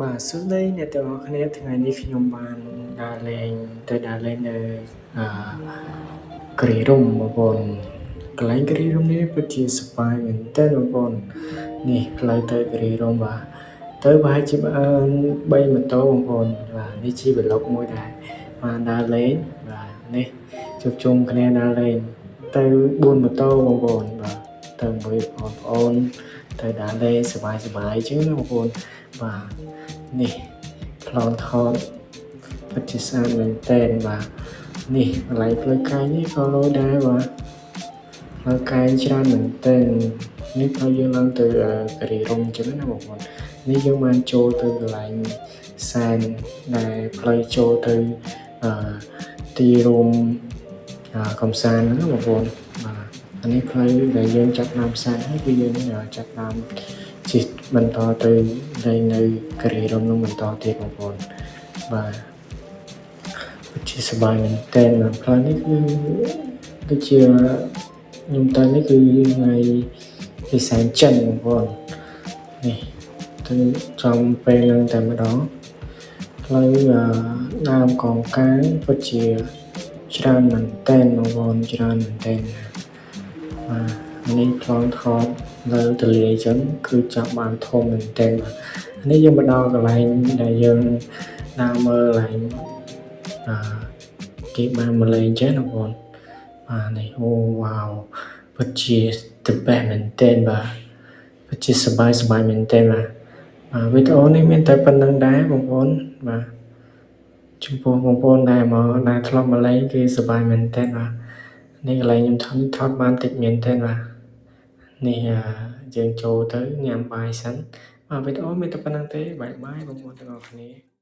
បាទសួស្តីអ្នកទាំងអស់គ្នាថ្ងៃនេះខ្ញុំបានដើរលេងទៅដើរលេងនៅអឺគិរីរម្យបងប្អូនកន្លែងគិរីរម្យនេះពិតជាសប្បាយមែនទែនបងប្អូននេះផ្លូវទៅគិរីរម្យបាទទៅប្រហែលជាបាន3ម៉ូតូបងប្អូនបាទនេះជា vlog មួយដែរបានដើរលេងបាទនេះជួបជុំគ្នាដើរលេងទៅ4ម៉ូតូបងប្អូនបាទទៅមួយបងប្អូនទៅដើរលេងសប្បាយសប្បាយអញ្ចឹងណាបងប្អូនបាទនេះប្លង់ថតពិតជាស្អាតមែនទែនបាទនេះកន្លែងផ្លូវកែងនេះក៏លយដែរបាទផ្លូវកែងច្រើនមែនទែននេះផ្លូវយើងឡើងទៅគិរីរម្យអញ្ចឹងណាបងប្អូននេះយើងបានចូលទៅកន្លែងសែនដែលផ្លូវចូលទៅអឺទីរួមកំសាន្តហ្នឹងណាបងប្អូនបាទអានេះផ្លូវដែលយើងចាប់ដើមសែនហើយគឺយើងចាប់ដើមជិះបន្តទៅលេងនៅគិរីរម្យនោះបន្តទៀតបងប្អូនបាទពិតជាសប្បាយមែនទែនបាទផ្លូវនេះគឺដូចជាខ្ញុំទៅនេះគឺថ្ងៃគេសែនចិនបងប្អូននេះទៅចំពេលហ្នឹងតែម្ដងផ្លូវដើមកងកាងពិតជាច្រើនមែនទែនបងប្អូនច្រើនមែនទែនបាទនេះប្លង់ថតលើទលាយអញ្ចឹងគឺចាប់បានធំមែនទែនបាទនេះយើងមកដល់កន្លែងដែលយើងដើរមើលកន្លែងអឺគេបានមកលេងចឹងណាបងប្អូនបាទនេះអូវ៉ាវពិតជា the best មែនទែនបាទពិតជាសប្បាយសប្បាយមែនទែនបាទបាទវីដេអូនេះមានតែប៉ុណ្្នឹងដែរបងប្អូនបាទចំពោះបងប្អូនដែលមកដែលធ្លាប់មកលេងគឺសប្បាយមែនទែនបាទនេះកន្លែងខ្ញុំថតថតបានតិចមែនទែនបាទនេះយើងចូលទៅញ៉ាំបាយសិនបាទវីដេអូមានតែប៉ុណ្្នឹងទេbye bye បងប្អូនទាំងអស់គ្នា។